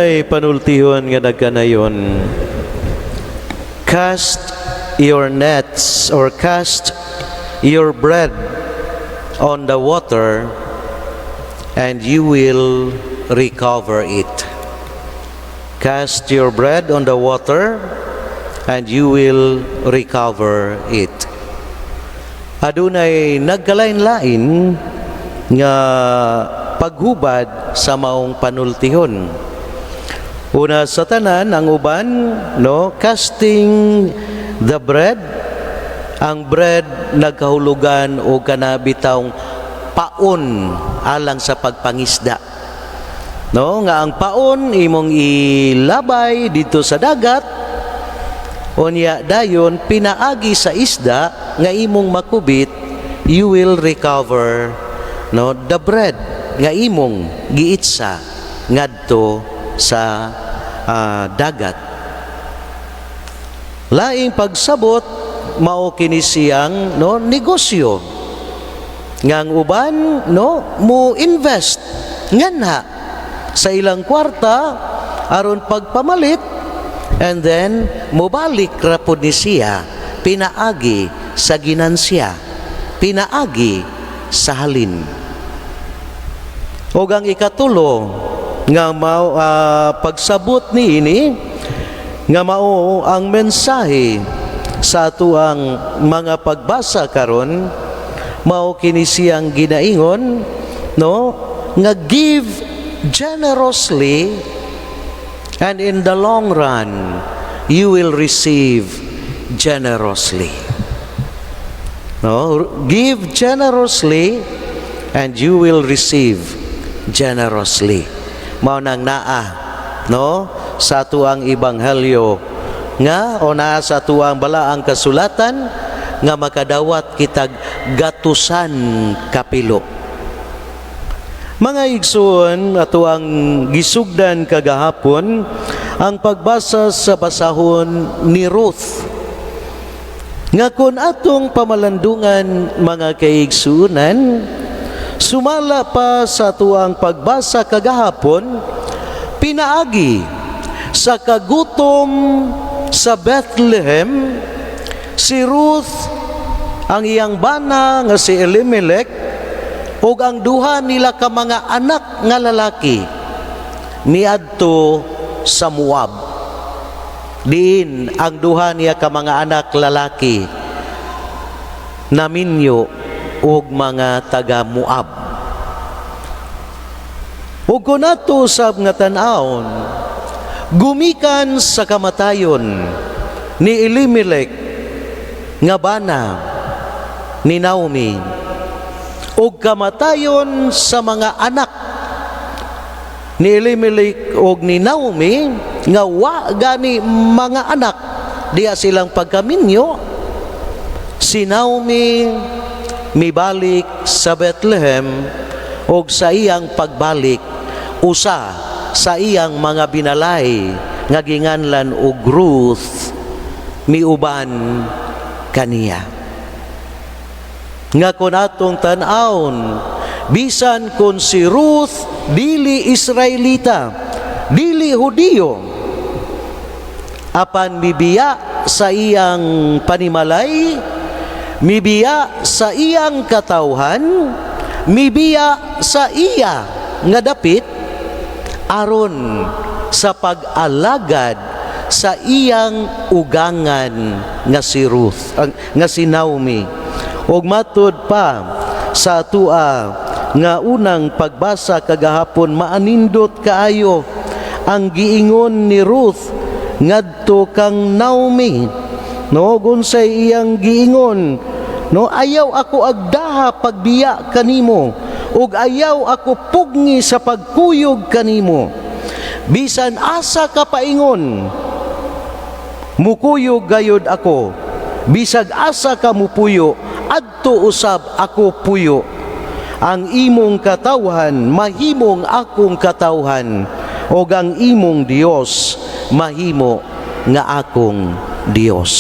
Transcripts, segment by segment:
Ay panultihon nga nagkanayon, "Cast your nets or cast your bread on the water and you will recover it." Cast your bread on the water and you will recover it. Adunay nagkalain-lain nga paghubad sa maong panultihon. Una sa tanan, ang uban, no, casting the bread, ang bread nagkahulugan og kana bitawng paon alang sa pagpangisda. No, nga ang paon imong ilabay dito sa dagat, unya dayon pinaagi sa isda nga imong makubit, you will recover, no, the bread nga imong giitsa ngadto sa dagat. Laing pagsabot, mao kini siyang, no, negosyo nga ang uban, no, mo invest nganha sa ilang kwarta aron pagpamalit and then mobalik ra pod ni siya pinaagi sa ginansya, pinaagi sa halin. Ug ang ikatulo nga mao pagsabot niini, nga mao ang mensahe sa atuang mga pagbasa karon, mao kini siyang ginaingon, no, nga give generously and in the long run you will receive generously, no? Give generously and you will receive generously. Mao nang naa, no, sa atuang ebanghelyo nga o naa sa atuang balaang kasulatan nga makadawat kitag gatusan kapilo. Mga igsoon, atuang gisugdan kagahapon ang pagbasa sa basahon ni Ruth. Nga kung atong pamalandungan, mga kaigsuunan, sumala pa sa atuang pagbasa kagahapon, pinaagi sa kagutom sa Bethlehem, si Ruth, ang iyang bana nga si Elimelech, ug ang duha nila ka mga anak nga lalaki miadto sa Moab. Diin ang duha niya ka mga anak lalaki naminyo og mga taga Moab. Ug kun ato usab nga tan-awon, gumikan sa kamatayon ni Elimelech nga bana ni Naomi ug kamatayon sa mga anak ni Elimelech ug ni Naomi nga wa gani mga anak diya silang pagkaminyo, si Naomi mibalik sa Bethlehem ug sa iyang pagbalik, usa sa iyang mga binalay nga ginganlan og Ruth miuban kaniya. Nga kun atong tan-awon, bisan kun si Ruth dili Israelita, dili Hudiyo, apan mibiya sa iyang panimalay, mibiya sa iyang katawhan, mibiya sa iya nga dapit aron sa pag-alagad sa iyang ugangan nga si Ruth, nga si Naomi. Ug matud pa sa atua nga unang pagbasa kagahapon, maanindot kaayo ang giingon ni Ruth ngadto kang Naomi, no? Unsay iyang giingon, no? "Ayaw ako agdaha pagbiya kanimo ug ayaw ako pugngi sa pagkuyog kanimo. Bisan asa ka paingon, mukuyog gayod ako. Bisag asa ka mupuyo, adto usab ako puyo. Ang imong katawhan mahimong akong katawhan ug ang imong Dios mahimo nga akong Dios."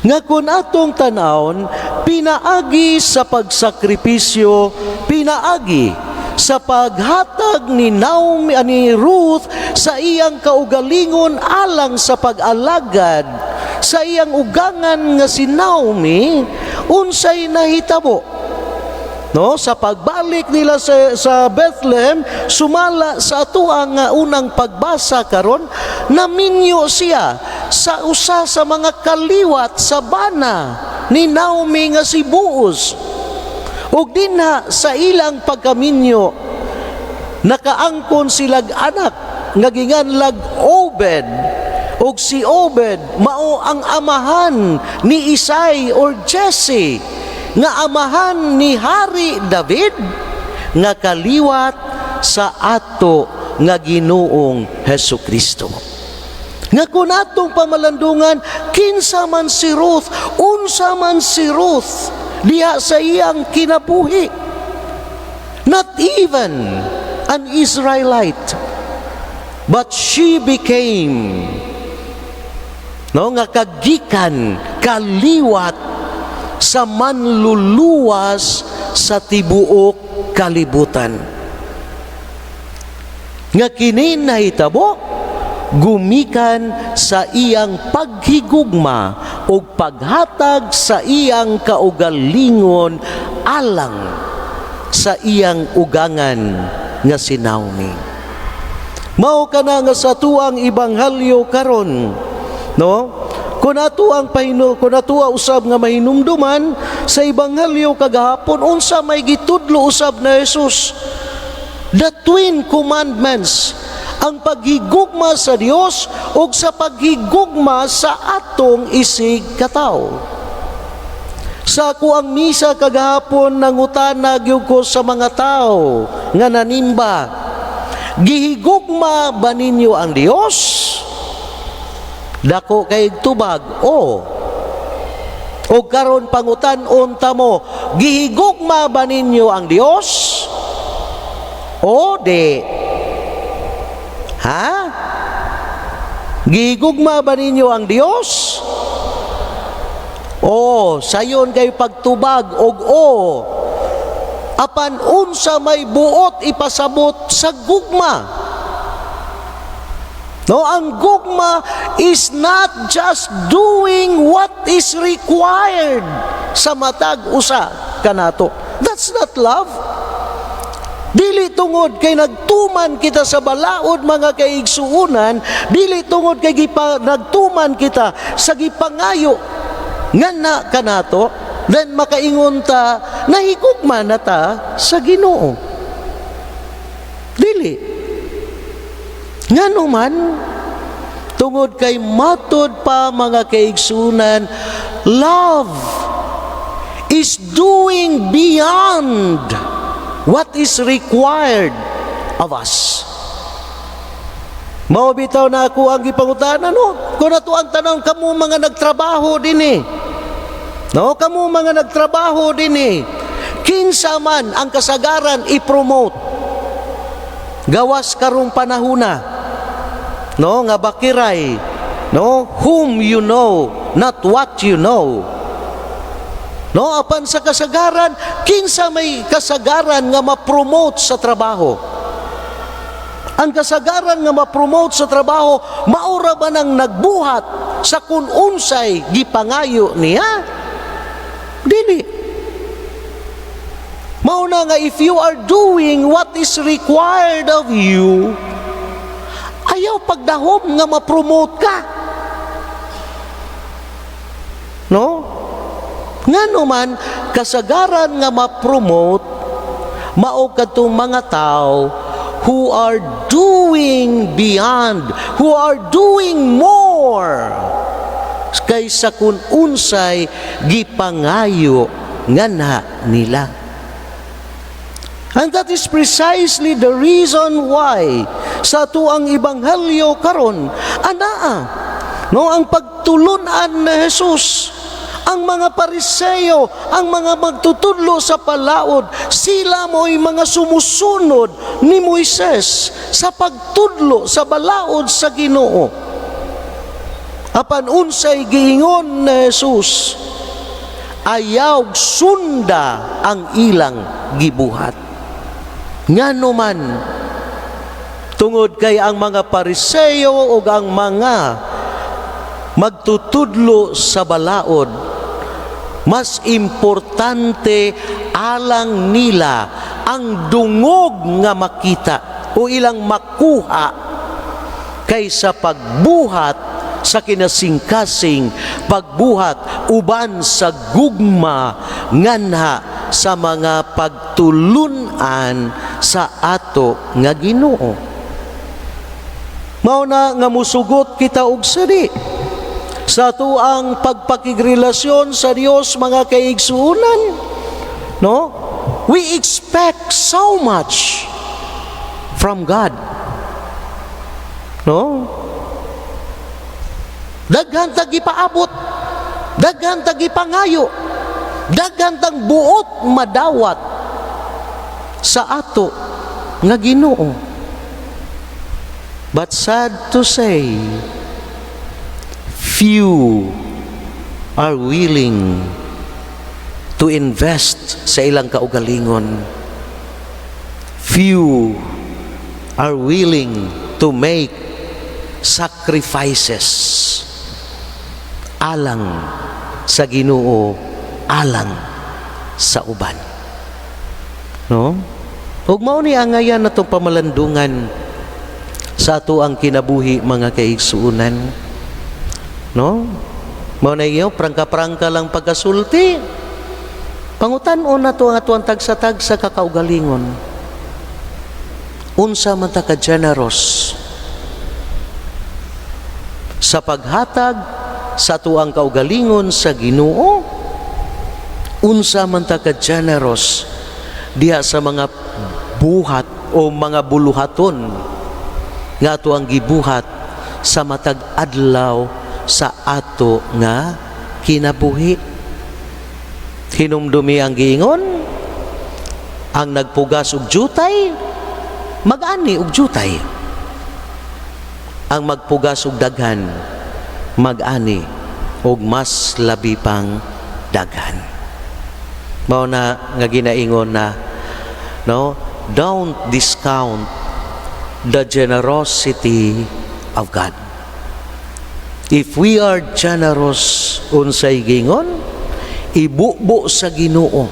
Nga kung atong tanawon, pinaagi sa pagsakripisyo, pinaagi Sa paghatag ni Naomi, ni Ruth sa iyang kaugalingon alang sa pag-alagad sa iyang ugangan nga si Naomi, unsay nahitabo? No, sa pagbalik nila sa Bethlehem, sumala sa atuang nga unang pagbasa karon, naminyo siya sa usa sa mga kaliwat sa bana ni Naomi nga si Boaz. Ug dinha sa ilang pagkaminyo, nakaangkon silag anak nga ginganlag Obed, ug si Obed mao ang amahan ni Isai or Jesse, nga amahan ni Hari David nga kaliwat sa ato nga Ginoong Hesus Kristo. Nga kung atong pamalandungan, kinsa man si Ruth, unsa man si Ruth diha sa iyang kinabuhi? Not even an Israelite, but she became, no, nga kagikan, kaliwat sa Manluluwas sa tibuok kalibutan. Nga kini nahitabo gumikan sa iyang paghigugma o paghatag sa iyang kaugalingon alang sa iyang ugangan nga si Naomi. Mao kana nga sa tuang ebanghelyo karon, no? Kung ato usab nga mahinumduman sa ebanghelyo kagahapon, unsa may gitudlo usab na Jesus? The twin commandments, ang paghigugma sa Dios ug sa paghigugma sa atong isig katawo. Sa ako ang misa kagahapon, nangutana gyud ko sa mga tao nga nanimba, "Gihigugma ba ninyo ang Dios?" Dako kay tubag, "O." O karon pangutan-on ta mo, "Gihigugma ba ninyo ang Dios?" O di? Ha? Gihigugma ba ninyo ang Dios? O, sayon kay pagtubag og o. Apan unsa may buot ipasabot sa gugma? No, ang gugma is not just doing what is required sa matag usa kanato. That's not love. Dili tungod kay nagtuman kita sa balaod, mga kaigsuunan, dili tungod kay nagtuman kita sa gipangayo nga na kanato, then makaingon ta nahigugma na ta sa Ginoo. Dili. Ngano man, tungod kay matud pa, mga kaigsunan, love is doing beyond what is required of us. Mao bitaw na ako ang gipangutana, no? Kung ato ang tanong, kamo mga nagtrabaho dinhi. No, kamo mga nagtrabaho dinhi. Kinsa man ang kasagaran i-promote gawas karong panahuna, no, nga bakiray, no, whom you know, not what you know, no? Apan sa kasagaran, kinsa may kasagaran nga ma-promote sa trabaho? Ang kasagaran nga ma-promote sa trabaho, maura ba nang nagbuhat sa kung unsay gipangayo niya? Dili. Mao na nga if you are doing what is required of you, ayaw pagdahom nga ma-promote ka. No? Ngano man, kasagaran nga ma-promote mao kadtong mga tao who are doing beyond, who are doing more kaysa kung unsay gipangayo nganha nila. And that is precisely the reason why sa atuang ebanghelyo karon, anaa, no, ang pagtulunan ni Jesus ang mga Pariseo, ang mga magtutudlo sa palaod, sila mo'y mga sumusunod ni Moises sa pagtudlo sa balaod sa Ginoo. Apan unsay giingon ni Jesus? Ayaw sunda ang ilang gibuhat. Ngano man? Tungod kay ang mga Pariseo ug ang mga magtutudlo sa balaod, mas importante alang nila ang dungog nga makita o ilang makuha kaysa pagbuhat sa kinasingkasing, pagbuhat uban sa gugma nganha sa mga pagtulunan sa ato nga Ginoo. Mao na nga musugot kita og sari sa atuang pagpakigrelasyon sa Dios, mga kaigsuonan, no? We expect so much from God, no? Daghan tag ipaabot, daghan tag ipangayo, daghan tag buot madawat sa ato nga Ginoo. But sad to say, few are willing to invest sa ilang kaugalingon. Few are willing to make sacrifices alang sa Ginoo, alang sa uban. No? Ug mao ni angayan natong pamalandungan sa ato ang kinabuhi, mga kaigsuonan. No? Mao na iyo, prangka-prangka lang pagkasulti. Pangutan-on nato ang atuang tagsa-tagsa kakaugalingon. Unsa man ta ka generous sa paghatag sa atuang kaugalingon sa Ginoo? Unsa man ta ka generous diha sa mga buhat o mga buluhaton nga ato ang gibuhat sa matag adlaw sa ato nga kinabuhi? Hinumdumi ang giingon, ang nagpugas og jutay, mag-ani og jutay. Ang magpugas og daghan, mag-ani og mas labi pang daghan. Mao na nga ginaingon na, no, don't discount the generosity of God. If we are generous, unsay gingon, ibubo sa Ginoo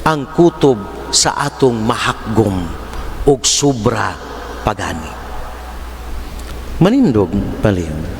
ang kutob sa atong mahakgom og sobra pagani. Manindog palihon.